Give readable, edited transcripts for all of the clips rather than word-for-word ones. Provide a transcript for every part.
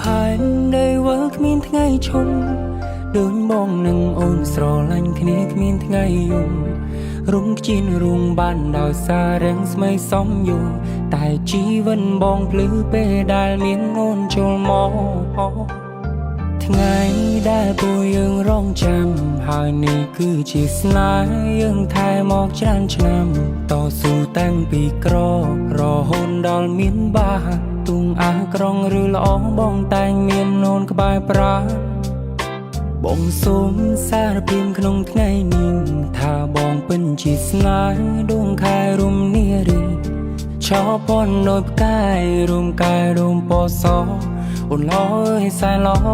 ផែនដីវើគ្មានថ្ងៃឈុំដូចបងនឹងអូនស្រឡាញ់គ្នាគ្មានថ្ងៃយំរុំខ្ជិនរួងបានដោយសាររាំងស្មៃសំយូរតែជីវិតបងភ្លឺពេលដែលមានអូនចូលមកថ្ងៃដែលពួកយើងរងចាំហើយនេះគឺជាស្នេហ៍យើងថែមកច្រើនឆ្នាំតស៊ូតាំងពីក្ររហូតដល់មានបាទុងអាក្រងឬល្អបងតែងមានអូនក្បែរប្រាបងសូមសារភាពក្នុងថ្ងៃនេះថាបងពិនជាស្នេហ៍ដួងខែរុំនារីឆោពនដោយផ្កាយរួមកាយរួមពណ៌សអូនល្អអើយសែនល្អ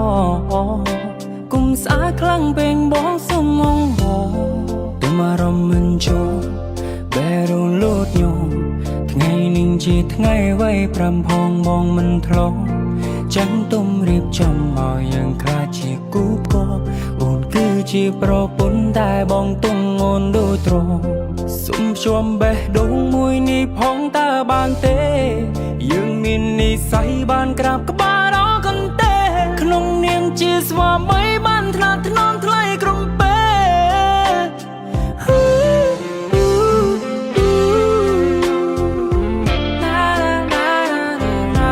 គុំស្អាតខ្លាំងពេកបងសុំងងទុំអារម្មណ៍មិនចូលបេះដូងលូតញោថ្ងៃនេះជាថ្ងៃវ័យប្រាំផងបងមិនធ្លាប់ចាំទុំរៀបចំឲ្យយើងខ្លាចជាគូផ្គប់អូនគឺជាប្រពន្ធតែបងទុំអូនដូចទ្រសុំភ្ជាប់បេះដូងមួយនេះផងតើបានទេ យើងមាននិស័យបានក្រាបក្បាលដល់កន្ទេក្នុងនាមជាស្វាមីបានថ្នាក់ថ្នមថ្លៃក្រុមពេណាណាណាណា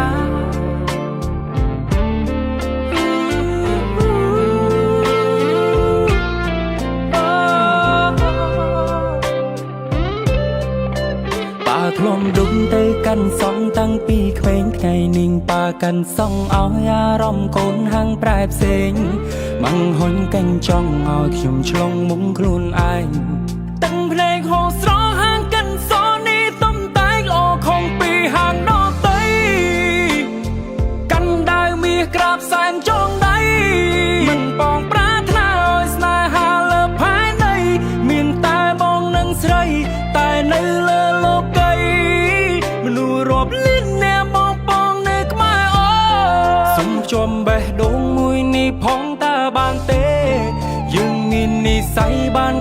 ប៉ាធ្លុំដុំទៅកាន់សងតាំងពីក្មេងថ្ងៃនេះប៉ាកាន់សងឲ្យអារម្មណ៍កូនហាងប្រែផ្សេងម៉ងហ៊ុញកាញ់ចង់ឲ្យខ្ញុំឆ្លងមុងខ្លួនឯងតាំងភ្នែកហូរស្រហាងកិនសនេះទំតែកល្អខំពីហាងដតីកាន់ដាវមាសក្រាបសែនចងដៃមិនបងប្រាថ្នាឲ្យស្នេហាលើផែនដីមានតែបងនិងស្រីតែនៅលើលោកីមនុស្សរាប់លានអ្នកបងបងនៅក្បែរអូសុំភ្ជាប់បេះដូងមួយនេះផងតើបានទេ យើងមាននិស័យបាន